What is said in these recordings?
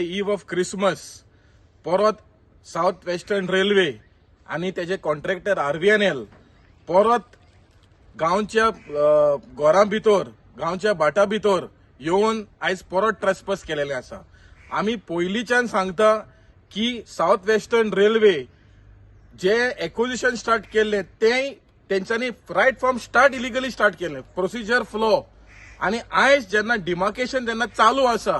इव of Christmas परत south western railway आनी तेजे कॉन्ट्रॅक्टर आरव्हीएनएल परत गांवच्या घरां भितर, गांवच्या भाटा भितर येवन आयज परत ट्रेसपस केलेलें आसा. आमी पयलींच्यान सांगता की सावथ वेस्टर्न रेल्वे जे एक्विजिशन स्टार्ट केल्लें तें तेंच्यांनी right from start illegally start केलें, प्रोसिजर फ्लो. आनी आयज जेन्ना डिमार्केशन जेन्ना चालू आसा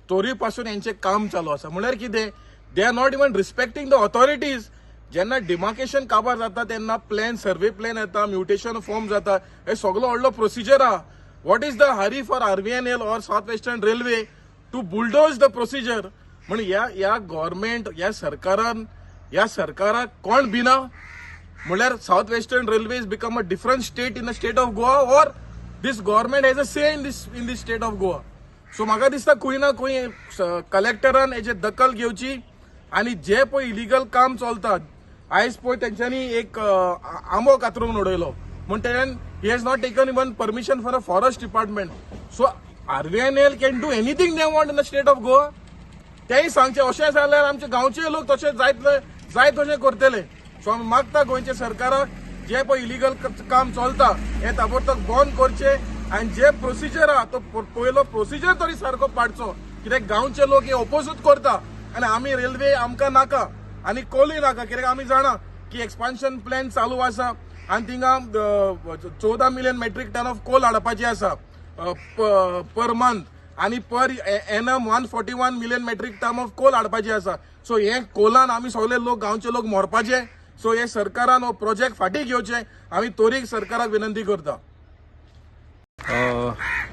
तरी पासून हेंचें काम चालू आसा. म्हणल्यार कितें, they are not even respecting the authorities. जेन्ना डिमार्केशन काबार जाता तेन्ना प्लॅन, सर्वे प्लॅन येता, म्युटेशन फॉर्म जाता, हे सगलो व्हडलो प्रोसिजर आहा. What is the hurry for RVNL or South Western Railway to bulldoze the procedure? म्हण ह्या गव्हर्मेंट, ह्या सरकारान, ह्या सरकाराक कोण भिना? म्हणल्यार South Western Railway is become a different state in the state of Goa, or this government has a say in this state of Goa? So म्हाका दिसता खंय ना खंय कलेक्टरान हेजे दखल घेवची आनी जे पळय इलिगल काम चलता, आयज पळय तेंच्यांनी एक आंबो कातरून उडयलो म्हण तेच्यान he has not taken even permission for a forest department. So RVNL can do anything they want in the state of Goa. तेय सांगचे अशें जाल्यार आमचे गांवचे लोक तशें जायतले, जाय तशें करतले. सो आमी मागता गोंयच्या सरकाराक, जे पळय इलिगल काम चलता हे ताबडतोब बंद करचे आनी जे प्रोसिजर आहा तो पयलो प्रोसिजर तरी सारको पाडचो, कित्याक गांवचे लोक हे ओपोजूच करता. आनी आमी रेल्वे आमकां नाका आनी कोलूय नाका, कित्याक आमी जाणा की एक्सपान्शन प्लॅन चालू आसा आनी थिंगा 14 million metric ton of coal हाडपाची आसा पर मंथ आनी per annum 141 million metric ton of coal हाडपाची आसा. सो हे कोलान आमी सगळे लोक, गांवचे लोक मरपाचे. सो हे सरकारान हो प्रोजेक्ट फाटीं घेवचे, आमी तोरीक सरकाराक विनंती करता.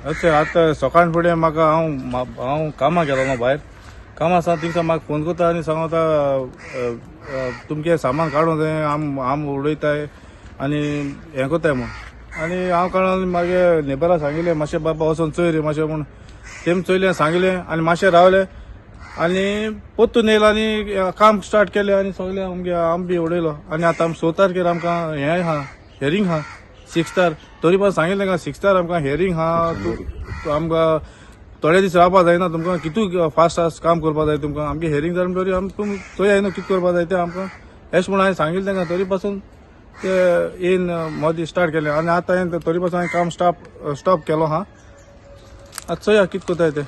अच्छा, आतां सकाळ फुडें म्हाका हांव कामाक गेलो न्हू भायर, कामां आसा थिंगसान म्हाका फोन करता आनी सांगता, तुमचें सामान काडून तें आम आम उडयताय आनी हें करताय म्हूण. आनी हांव काडून मागीर नेबरा सांगिल्लें, मातशें बाबा वचोन चोय रे मातशें म्हूण. तेम चोयलें, सांगिल्लें आनी मातशें रावले आनी पोत्तून येयलो आनी काम स्टार्ट केलें आनी सगळें आमगे आम बी उडयलो. आनी आतां आमी 6 तारखेर आमकां हें आहा, हेरींग आहा 6थार. तरी पण सांगिल्लें तांकां, 6थार आमकां हेरींग आहा, तूं आमकां थोडे दीस रावपा जायना, तुमकां कितू फास्ट फास्ट काम करपा जाय तुमकां. आमगे हेरींग जालें म्हणटरी आम तुम चोया न्हू कितें करपा जाय तें आमकां, अशें म्हूण हांवें सांगिल्लें तांकां. तरी पासून ते येवन मदीं स्टार्ट केलें आनी आतां हांवें तरी पासून हांवें काम स्टॉप स्टॉप केलो आहा. आतां चोया कितें करताय ते.